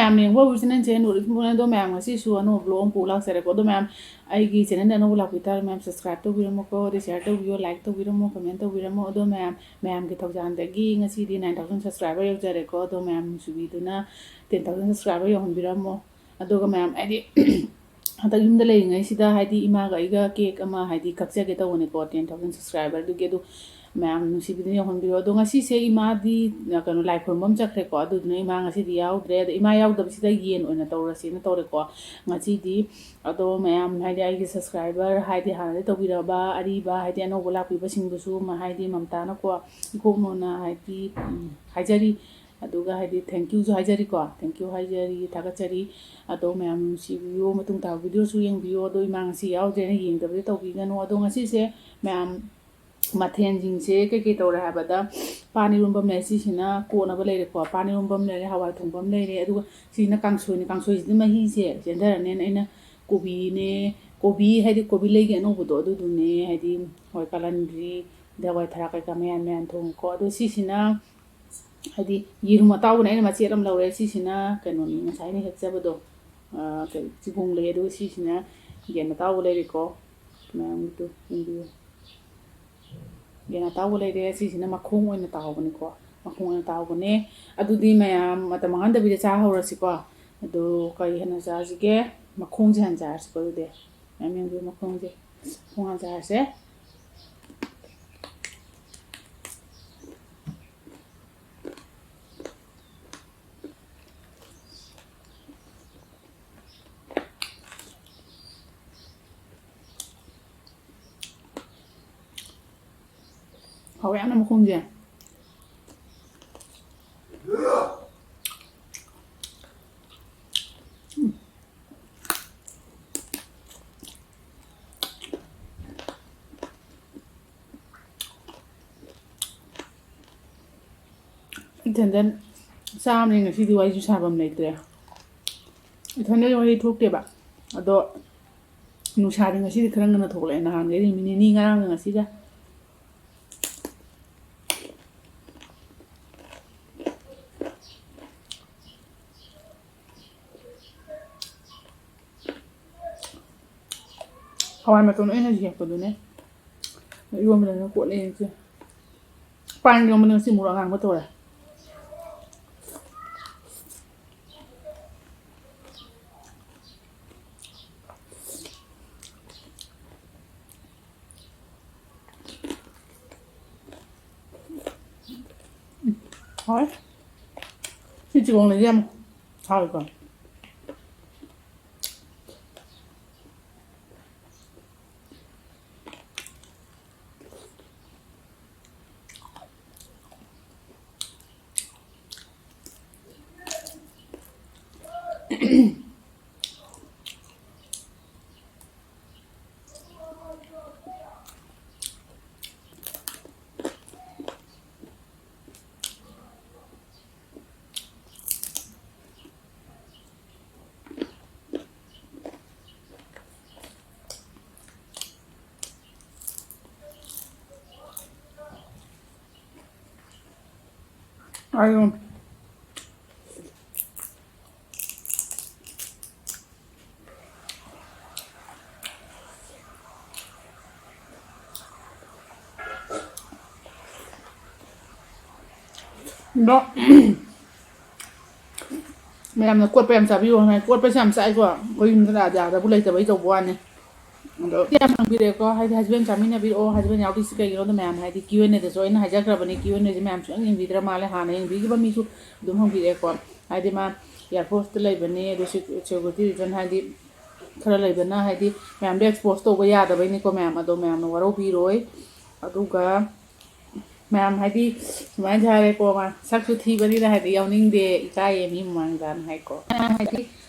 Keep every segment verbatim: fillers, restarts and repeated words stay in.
ꯃꯌꯥꯝ ꯌꯦꯡꯕ ꯍꯧꯕꯁꯤꯅ ꯆꯦꯟ ꯎꯔꯤꯕꯅꯦ꯫ ꯑꯗꯣ ꯃꯌꯥꯝ, ꯉꯁꯤꯁꯨ ꯑꯅꯧꯕ vlog ꯑꯃ ꯄꯨ ꯂꯥꯛꯆꯔꯦꯀꯣ꯫ ꯑꯗꯣ ꯃꯌꯥꯝ, ꯑꯩꯒꯤ channelꯗ ꯑꯅꯧꯕ ꯂꯥꯛꯄꯤ ꯇꯥꯔꯗꯤ ꯃꯌꯥꯝ subscribe ꯇꯧꯕꯤꯔꯝꯃꯣꯀꯣ, ꯑꯗꯩ share ꯇꯧꯕꯤꯌꯣ, like ꯇꯧꯕꯤꯔꯝꯃꯣ, comment ꯇꯧꯕꯤꯔꯝꯃꯣ꯫ ꯑꯗꯣ ꯃꯌꯥꯝ, ꯃꯌꯥꯝꯒꯤ ꯊꯧꯖꯥꯜꯗꯒꯤ ꯉꯁꯤꯗꯤ nine thousand subscriber ꯌꯧꯖꯔꯦꯀꯣ꯫ ꯑꯗꯣ ꯃꯌꯥꯝ ꯅꯨꯡꯁꯤꯕꯤꯗꯨꯅ ten thousand subscriber ꯌꯧꯍꯟꯕꯤꯔꯝꯃꯣ꯫ ꯑꯗꯨꯒ ꯃꯌꯥꯝ, ꯍꯥꯏꯗꯤ, ꯍꯟꯗꯛ ꯌꯨꯝꯗ ꯂꯩꯔꯤꯉꯩꯁꯤꯗ, ꯍꯥꯏꯗꯤ, ꯏꯃꯥꯒ ꯑꯩꯒ cake ꯑꯃ, ꯍꯥꯏꯗꯤ, ꯀꯛꯆꯒꯦ ꯇꯧꯕꯅꯤꯀꯣ, ten thousand subscriberꯗꯨꯒꯤ꯫ ꯑꯗꯨ ꯃꯌꯥꯝ ꯅꯨꯡꯁꯤꯕꯤꯗꯨꯅ ꯌꯧꯍꯟꯕꯤꯔꯣ꯫ ꯑꯗꯣ ꯉꯁꯤꯁꯦ ꯏꯃꯥꯗꯤ, ꯑ, ꯀꯩꯅꯣ, ꯂꯥꯏ ꯈꯨꯔꯨꯝꯕ ꯑꯃ ꯆꯠꯈ꯭ꯔꯦꯀꯣ꯫ ꯑꯗꯨꯗꯨꯅ ꯏꯃꯥ ꯉꯁꯤꯗꯤ ꯌꯥꯎꯗ꯭ꯔꯦ꯫ ꯑꯗꯣ ꯏꯃꯥ ꯌꯥꯎꯗꯕꯁꯤꯗ ꯌꯦꯟ ꯑꯣꯏꯅ ꯇꯧꯔꯁꯦꯅ ꯇꯧꯔꯦꯀꯣ ꯉꯁꯤꯗꯤ꯫ ꯑꯗꯣ ꯃꯌꯥꯝ, ꯍꯥꯏꯗꯤ, ꯑꯩꯒꯤ subscriber, ꯍꯥꯏꯗꯤ, ꯍꯥꯟꯅꯗꯤ ꯇꯧꯕꯤꯔꯕ, ꯑꯔꯤꯕ, ꯍꯥꯏꯗꯤ, ꯑꯅꯧꯕ ꯂꯥꯛꯄꯤꯕꯁꯤꯡꯗꯨꯁꯨ, ꯃ-, ꯍꯥꯏꯗꯤ, ꯃꯝꯇꯥꯅꯀꯣ, ꯏꯀꯣꯛꯅꯣꯅ, ꯍꯥꯏꯗꯤ, ꯎꯝ, ꯍꯥꯏꯖꯔꯤ꯫ ꯑꯗꯨꯒ, ꯍꯥꯏꯗꯤ, thank youꯁꯨ ꯍꯥꯏꯖꯔꯤꯀꯣ, thank you ꯍꯥꯏꯖꯔꯤ, ꯊꯥꯒꯠꯆꯔꯤ꯫ ꯑꯗꯣ ꯃꯌꯥꯝ ꯅꯨꯡꯁꯤꯕꯤꯌꯨ, ꯃꯇꯨꯡ ꯇꯥꯕ videoꯁꯨ ꯌꯦꯡꯕꯤꯌꯨ꯫ ꯑꯗꯣ ꯏꯃꯥ ꯉꯁꯤ ꯌꯥꯎꯗ꯭ꯔꯦꯅ ꯌꯦꯡꯗꯕꯗꯤ ꯇꯧꯕꯤꯒꯅꯨ꯫ ꯑꯗꯣ ꯉꯁꯤꯁꯦ ꯃꯌꯥꯝ ꯃꯊꯦꯜꯁꯤꯡꯁꯦ ꯀꯩꯀꯩ ꯇꯧꯔꯦ ꯍꯥꯏꯕꯗ, ꯄꯥꯟ ꯏꯔꯣꯝꯕ ꯑꯃ ꯂꯩꯔꯦ, ꯁꯤꯁꯤꯅ ꯀꯣꯠꯅꯕ ꯂꯩꯔꯦꯀꯣ, ꯄꯥꯟ ꯏꯔꯣꯝꯕ ꯑꯃ ꯂꯩꯔꯦ, ꯍꯋꯥꯏ ꯊꯣꯡꯕ ꯑꯃ ꯂꯩꯔꯦ, ꯑꯗꯨꯒ ꯁꯤꯁꯤꯅ ꯀꯥꯡꯁꯣꯏꯅꯤ꯫ ꯀꯥꯡꯁꯣꯏꯁꯤꯗꯤ ꯃꯍꯤꯁꯦ ꯆꯦꯟꯊꯔꯅꯦꯅ ꯑꯩꯅ ꯀꯣꯕꯤꯅꯦ, ꯀꯣꯕꯤ ꯍꯥꯏꯗꯤ ꯀꯣꯕꯤ ꯂꯩꯒꯤ ꯑꯅꯧꯕꯗꯣ, ꯑꯗꯨꯗꯨꯅꯦ, ꯍꯥꯏꯗꯤ ꯍꯋꯥꯏ ꯀꯥꯂꯟꯗ꯭ꯔꯤ, ꯑꯗꯩ ꯍꯋꯥꯏ ꯊꯔꯥꯛ ꯀꯩꯀꯥ ꯃꯌꯥꯟ ꯃꯌꯥꯟ ꯊꯣꯡꯉꯦꯀꯣ꯫ ꯑꯗꯣ ꯁꯤꯁꯤꯅ, ꯍꯥꯏꯗꯤ, ꯌꯦꯔꯨꯝ ꯑꯇꯥꯎꯕꯅꯦ, ꯑꯩꯅ ꯃꯆꯦꯠ ꯑꯃ ꯂꯧꯔꯦ꯫ ꯁꯤꯁꯤꯅ ꯀꯩꯅꯣꯅꯤ, ꯉꯁꯥꯏ ꯑꯩꯅ ꯍꯦꯛꯆꯕꯗꯣ, ꯑ, ꯀꯩ, ꯆꯤꯒꯣꯡ ꯂꯩ꯫ ꯑꯗꯨꯒ ꯁꯤꯁꯤꯅ ꯌꯦꯟ ꯑꯇꯥꯎꯕ ꯂꯩꯔꯦꯀꯣ꯫ ꯃꯌꯥꯝꯒꯤꯗꯨ ꯌꯦꯡꯕꯤꯌꯨ꯫ ꯌꯦꯟ ꯑꯇꯥꯎꯕ ꯂꯩꯔꯦ꯫ ꯁꯤꯁꯤꯅ ꯃꯈꯣꯡ ꯑꯣꯏꯅ ꯇꯥꯎꯕꯅꯤꯀꯣ꯫ ꯃꯈꯣꯡ ꯑꯣꯏꯅ ꯇꯥꯎꯕꯅꯦ꯫ ꯑꯗꯨꯗꯤ ꯃꯌꯥꯝ ꯃꯇꯝ ꯃꯥꯡꯍꯟꯗꯕꯤꯗ ꯆꯥꯍꯧꯔꯁꯤꯀꯣ꯫ ꯑꯗꯨ ꯀꯔꯤ ꯍꯥꯟꯅ ꯆꯥꯁꯤꯒꯦ? ꯃꯈꯣꯡꯁꯦ ꯍꯥꯟꯅ ꯆꯥꯔꯁꯤꯀꯣ ꯑꯗꯨꯗꯤ꯫ ꯃꯌꯥꯝ ꯌꯦꯡꯕꯤꯌꯨ, ꯃꯈꯣꯡꯁꯦ꯫ ꯃꯈꯣꯡ ꯍꯥꯟꯅ ꯆꯥꯔꯁꯦ꯫ ꯍꯥꯎꯋꯦ ꯌꯥꯝꯅ ꯃꯈꯣꯡꯁꯦ꯫ ꯎꯝ꯫ ꯏꯊꯟꯗ ꯆꯥꯕꯅꯤ ꯉꯁꯤꯗꯤ, ꯋꯥꯔꯤꯁꯨ ꯁꯥꯐꯝ ꯂꯩꯇ꯭ꯔꯦ꯫ ꯏꯊꯟꯗꯗꯤ ꯋꯥꯔꯤ ꯊꯣꯛꯇꯦꯕ꯫ ꯑꯗꯣ ꯅꯨꯡꯁꯥꯗꯤ ꯉꯁꯤꯗꯤ ꯈꯔ ꯉꯟꯅ ꯊꯣꯛꯂꯛꯑꯦ, ꯅꯍꯥꯟꯈꯩꯗꯤ ꯅꯨꯃꯤꯠ ꯅꯤꯅꯤ, ꯉꯔꯥꯡꯒ ꯉꯁꯤꯒ꯫ ꯍꯋꯥꯏ ꯃꯇꯣꯟ ꯑꯩꯅ ꯍꯦꯛꯄꯗꯨꯅꯦ꯫ ꯏꯔꯣꯟꯕꯗꯅ ꯀꯣꯠꯂꯦ ꯌꯦꯡꯁꯦ꯫ ꯄꯥꯟ ꯏꯔꯣꯟꯕꯗ ꯉꯁꯤ ꯃꯣꯔꯣꯛ ꯑꯉꯥꯡꯕ ꯇꯧꯔꯦ꯫ ꯍꯣꯏ꯫ ꯁꯤ ꯆꯤꯒꯣꯡꯂꯩꯁꯦ ꯌꯥꯝ ꯍꯥꯎꯋꯤꯀꯣ꯫ ꯑꯗꯨꯝ ꯑꯗꯣ ꯃꯌꯥꯝꯅ ꯀꯣꯠꯄ ꯌꯥꯝ ꯆꯥꯕꯤꯌꯨ ꯍꯥꯏ꯫ ꯀꯣꯠꯄꯁꯦ ꯌꯥꯝ ꯆꯥꯏꯀꯣ꯫ ꯑꯩꯈꯣꯏ ꯌꯨꯝꯗ ꯂꯥꯛꯑꯗꯤ ꯑꯥꯗꯕꯨ ꯂꯩꯇꯕꯩ ꯇꯧꯕ ꯋꯥꯅꯤ꯫ ꯑꯗꯣ ꯌꯥꯝ ꯍꯪꯕꯤꯔꯛꯑꯦꯀꯣ, ꯍꯥꯏꯗꯤ husband ꯆꯥꯃꯤꯟꯅꯕꯤꯔꯛꯑꯣ, husband ꯌꯥꯎꯗ꯭ꯔꯤꯁꯤ ꯀꯩꯒꯤꯅꯣꯗ ꯃꯌꯥꯝ ꯍꯥꯏꯗꯤ Q and Aꯗꯁꯨ ꯑꯩꯅ ꯍꯥꯏꯖꯈ꯭ꯔꯕꯅꯤ, Q and Aꯁꯦ ꯃꯌꯥꯝ ꯁꯨꯡꯌꯦꯡ ꯌꯦꯡꯕꯤꯗ꯭ꯔ ꯃꯥꯜꯂꯦ꯫ ꯍꯥꯟꯅ ꯌꯦꯡꯕꯤꯈꯤꯕ ꯃꯤꯁꯨ ꯑꯗꯨꯝ ꯍꯪꯕꯤꯔꯛꯑꯦꯀꯣ꯫ ꯍꯥꯏꯗꯤ ꯃꯥ Air Forceꯇ ꯂꯩꯕꯅꯦ, ꯑꯗꯨ security reason ꯍꯥꯏꯗꯤ ꯈꯔ ꯂꯩꯕꯅ ꯍꯥꯏꯗꯤ ꯃꯌꯥꯝꯗ expose ꯇꯧꯕ ꯌꯥꯗꯕꯩꯅꯤꯀꯣ ꯃꯌꯥꯝ꯫ ꯑꯗꯣ ꯃꯌꯥꯝꯅ ꯋꯥꯔꯧꯕꯤꯔꯣꯏ꯫ ꯑꯗꯨꯒ ꯃꯌꯥꯝ ꯍꯥꯏꯗꯤ ꯁꯨꯃꯥꯏꯅꯁꯨ ꯍꯥꯏꯔꯦꯀꯣ, ꯃꯥ ꯁꯛꯁꯨ ꯊꯤꯕꯅꯤꯅ ꯍꯥꯏꯗꯤ ꯌꯥꯎꯅꯤꯡꯗꯦ, ꯏꯀꯥꯏꯌꯦ ꯃꯤ ꯃꯃꯥꯡꯗꯅ ꯍꯥꯏꯀꯣ꯫ ꯃꯌꯥꯝ ꯍꯥꯏꯗꯤ,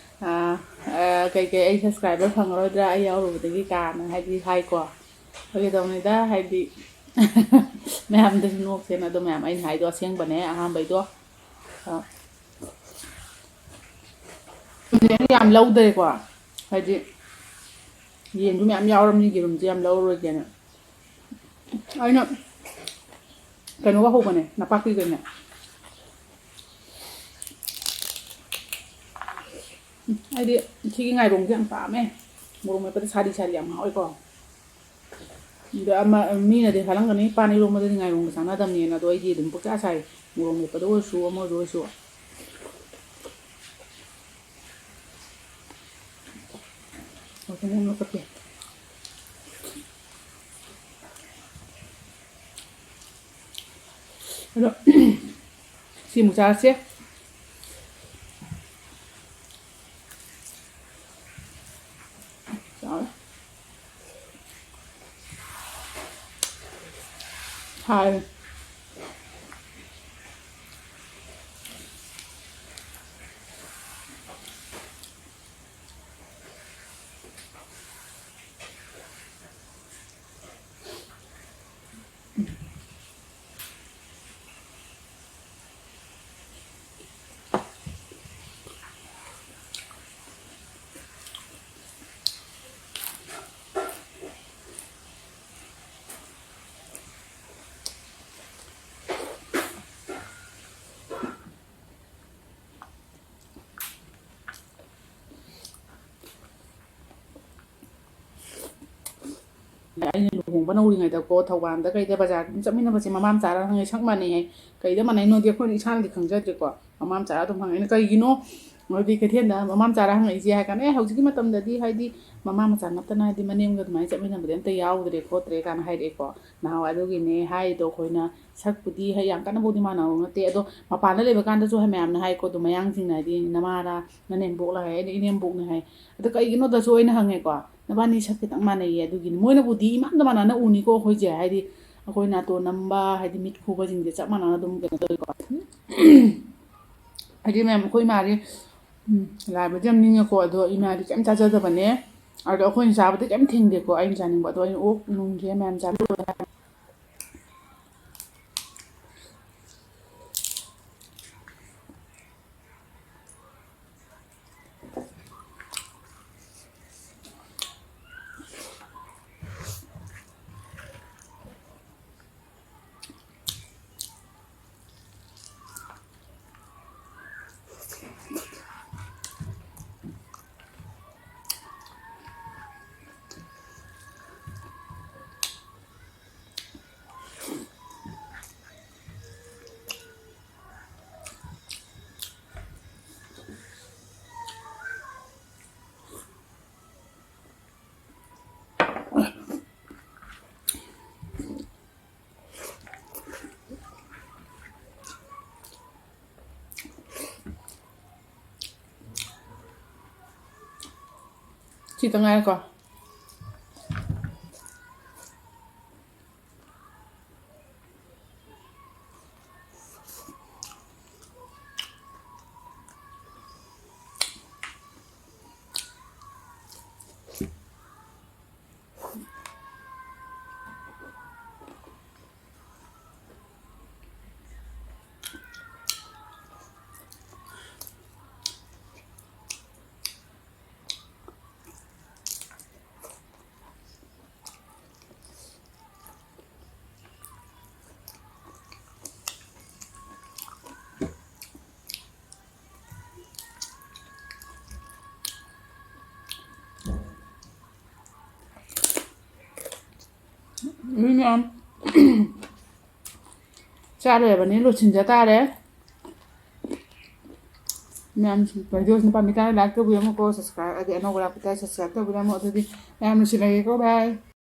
ꯑꯥ, ꯑꯥ, ꯀꯩꯀꯩ ꯑꯩ subscriber ꯐꯪꯉꯔꯣꯏꯗ꯭ꯔꯥ ꯑꯩ ꯌꯥꯎꯔꯨꯕꯗꯒꯤ ꯀꯥꯅ ꯍꯥꯏꯗꯤ ꯍꯥꯏꯀꯣ꯫ ꯐꯥꯒꯤ ꯇꯧꯅꯤꯗ, ꯍꯥꯏꯗꯤ ꯃꯌꯥꯝꯗꯁꯨ ꯅꯣꯛꯁꯦꯅ꯫ ꯑꯗꯣ ꯃꯌꯥꯝ ꯑꯩꯅ ꯍꯥꯏꯗꯣ ꯑꯁꯦꯡꯕꯅꯦ, ꯑꯍꯥꯟꯕꯩꯗꯣ꯫ ꯑꯥ, ꯌꯥꯝ ꯂꯧꯗ꯭ꯔꯦꯀꯣ, ꯍꯥꯏꯗꯤ ꯌꯦꯟꯁꯨ ꯃꯌꯥꯝ ꯌꯥꯎꯔꯝꯅꯤ, ꯌꯦꯔꯨꯝꯁꯨ ꯌꯥꯝ ꯂꯧꯔꯣꯏꯒꯦꯅ꯫ ꯑꯩꯅ ꯀꯩꯅꯣꯒ ꯍꯧꯕꯅꯦ, ꯅꯄꯥꯛꯄꯤꯒꯅꯦ꯫ ꯎꯝ, ꯑꯩꯗꯤ ꯁꯤꯒꯤ ꯉꯥꯏꯔꯣꯡꯁꯦ ꯌꯥꯝ ꯄꯥꯝꯃꯦ꯫ ꯃꯣꯔꯣꯛ ꯃꯦꯠꯄꯗ ꯁꯥꯔꯤ ꯁꯥꯔꯤ ꯌꯥꯝ ꯍꯥꯎꯋꯦꯀꯣ꯫ ꯑꯗ ꯑꯃ, ꯃꯤꯅꯗꯤ ꯈꯜꯂꯝꯒꯅꯤ ꯄꯥꯟ ꯏꯔꯣꯝꯕꯗꯗꯤ ꯉꯥꯏꯔꯣꯡꯒ ꯆꯥꯟꯅꯗꯕꯅꯦꯅ, ꯑꯗꯣ ꯑꯩꯗꯤ ꯑꯗꯨꯝ ꯄꯨꯡꯆꯥ ꯆꯥꯏ꯫ ꯃꯣꯔꯣꯛ ꯃꯦꯠꯄꯗ ꯑꯣꯏꯔꯁꯨ, ꯑꯃꯗ ꯑꯣꯏꯔꯁꯨ꯫ ꯃꯊꯪ ꯑꯃ ꯀꯛꯀꯦ꯫ ꯑꯗꯣ ꯁꯤꯃꯨꯛ ꯆꯥꯔꯁꯦ꯫ ꯆꯥꯔꯦ꯫ ꯍꯥꯎꯋꯦ꯫ ꯑꯩꯅ ꯂꯨꯍꯣꯡꯕ ꯅꯧꯔꯤꯉꯩꯗꯀꯣ, ꯊꯧꯕꯥꯜꯗ ꯀꯩꯗ ꯕꯖꯥꯔ ꯑꯗꯨꯝ ꯆꯠꯃꯤꯟꯅꯕꯁꯦ ꯃꯃꯥ ꯃꯆꯥꯔ ꯍꯪꯉꯦ, ꯁꯛ ꯃꯥꯟꯅꯩ ꯍꯥꯏ꯫ ꯀꯩꯗ ꯃꯥꯟꯅꯩꯅꯣꯗꯤ ꯑꯩꯈꯣꯏꯅ ꯏꯁꯥꯅꯗꯤ ꯈꯪꯖꯗ꯭ꯔꯦꯀꯣ꯫ ꯃꯃꯥ ꯃꯆꯥꯔ ꯑꯗꯨꯝ ꯍꯪꯉꯦ꯫ ꯑꯩꯅ ꯀꯩꯒꯤꯅꯣ ꯍꯥꯏꯗꯤ ꯀꯩꯊꯦꯜꯗ ꯃꯃꯥ ꯃꯆꯥꯔ ꯍꯪꯉꯛꯏꯁꯦ ꯍꯥꯏ ꯀꯥꯟꯗ, ꯑꯦ, ꯍꯧꯖꯤꯛꯀꯤ ꯃꯇꯝꯗꯗꯤ ꯍꯥꯏꯗꯤ ꯃꯃꯥ ꯃꯆꯥ ꯅꯠꯇꯅ ꯍꯥꯏꯗꯤ ꯃꯅꯦꯝꯒ ꯑꯗꯨꯃꯥꯏꯅ ꯆꯠꯃꯤꯟꯅꯕꯗꯤ ꯑꯝꯇ ꯌꯥꯎꯗ꯭ꯔꯦ ꯈꯣꯠꯇ꯭ꯔꯦ ꯀꯥꯏꯅ ꯍꯥꯏꯔꯛꯑꯦꯀꯣ꯫ ꯅꯍꯥꯟꯋꯥꯏ ꯑꯗꯨꯒꯤꯅꯦ ꯍꯥꯏꯔꯤꯗꯣ꯫ ꯑꯩꯈꯣꯏꯅ ꯁꯛꯄꯨꯗꯤ ꯍꯦꯛ ꯌꯥꯝ ꯀꯟꯅꯕꯨꯗꯤ ꯃꯥꯟꯅꯕ ꯅꯠꯇꯦ, ꯑꯗꯣ ꯃꯄꯥꯟꯗ ꯂꯩꯕ ꯀꯥꯟꯗꯁꯨ ꯍꯥꯏ ꯃꯌꯥꯝꯅ ꯍꯥꯏꯀꯣ, ꯑꯗꯨꯝ ꯃꯌꯥꯡꯁꯤꯡꯅ ꯍꯥꯏꯗꯤ ꯅꯃꯥꯔꯥ ꯅꯅꯦꯝꯕꯣꯛꯂ ꯍꯥꯏ, ꯑꯩꯅ ꯏꯅꯦꯝꯕꯣꯛꯅ ꯍꯥꯏ꯫ ꯑꯗꯣ ꯀꯩꯒꯤꯅꯣꯗꯁꯨ ꯑꯩꯅ ꯍꯪꯉꯦꯀꯣ, ꯅꯕꯥꯅꯤ ꯁꯛ ꯈꯤꯇꯪ ꯃꯥꯟꯅꯩꯌꯦ꯫ ꯑꯗꯨꯒꯤꯅꯤ ꯃꯣꯏꯅꯕꯨꯗꯤ ꯏꯃꯥꯟꯗ ꯃꯥꯟꯅꯅ ꯎꯅꯤꯀꯣ ꯑꯩꯈꯣꯏꯁꯦ, ꯍꯥꯏꯗꯤ ꯑꯩꯈꯣꯏ ꯅꯥꯇꯣꯟ ꯅꯝꯕ, ꯍꯥꯏꯗꯤ ꯃꯤꯠ ꯈꯨꯕꯁꯤꯡꯁꯦ ꯆꯞ ꯃꯥꯟꯅꯅ ꯑꯗꯨꯝ ꯀꯩꯅꯣ ꯇꯧꯋꯤꯀꯣ꯫ ꯍꯥꯏꯗꯤ ꯃꯌꯥꯝ ꯑꯩꯈꯣꯏ ꯏꯃꯥꯗꯤ, ꯎꯝ, ꯂꯥꯏꯕꯗꯤ ꯌꯥꯝ ꯅꯤꯡꯉꯦꯀꯣ, ꯑꯗꯣ ꯏꯃꯥꯗꯤ ꯀꯩꯝ ꯆꯥꯖꯗꯕꯅꯦ꯫ ꯑꯗꯣ ꯑꯩꯈꯣꯏꯅ ꯆꯥꯕꯗꯤ ꯀꯩꯝ ꯊꯤꯡꯗꯦꯀꯣ, ꯑꯩꯅ ꯆꯥꯅꯤꯡꯕ꯫ ꯑꯗꯣ ꯑꯩꯅ ꯑꯣꯛ ꯅꯨꯡꯁꯦ ꯃꯌꯥꯝ ꯆꯥꯕꯤꯌꯣ꯫ ꯁꯤꯇ ꯉꯥꯏꯔꯦꯀꯣ꯫ ꯃꯤ ꯃꯌꯥꯝ ꯆꯥ ꯂꯣꯏꯔꯕꯅꯤ, ꯂꯣꯏꯁꯤꯟꯖ ꯇꯥꯔꯦ꯫ ꯃꯌꯥꯝ videoꯁꯤꯅ ꯄꯥꯝꯕꯤ ꯇꯥꯔꯦ, like ꯇꯧꯕꯤꯔꯝꯃꯨꯀꯣ, subscribe, ꯑꯗꯩ ꯑꯅꯧꯕ ꯂꯥꯛꯄ ꯇꯥꯔꯦ, subscribe ꯇꯧꯕꯤꯔꯝꯃꯣ꯫ ꯑꯗꯨꯗꯤ ꯃꯌꯥꯝ ꯂꯣꯏꯁꯤꯜꯂꯒꯦꯀꯣ, bye꯫